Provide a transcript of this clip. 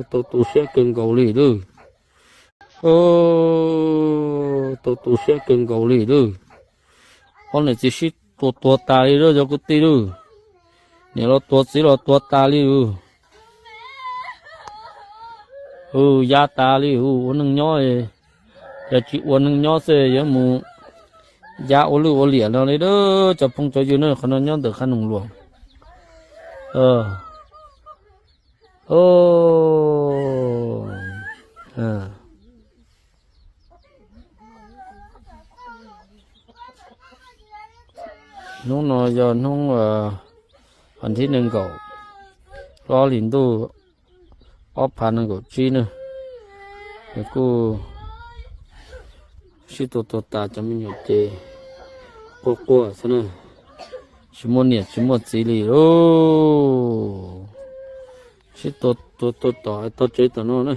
Tau tu siab kawg nkaus li lawm. Tau tu siab kawg nkaus li lawm. Ob niam txiv sib tua tuag tas li lawm cov kwv tij lawm. Niam los tuag txiv los tuag tas li lawm. Hu, ya tas li hu, ua neej nyob, yog tsis ua neej nyob xwb yuav mus ya ua lwj ua liam no li lawm cov phooj cov ywg na, qhov no nyob ntawm Qhab Noog Luas. Hnub no yog hnub vas thib nees nkaum, hli ntuj ob phav nees nkaum tsib na. Nws kuj sib tua tuag tas cov me nyuam ces quaj quaj xwb na, tsis muaj niam tsis muaj txiv li lauj. Sib tua tuag tuag tom tog tsev tom no na.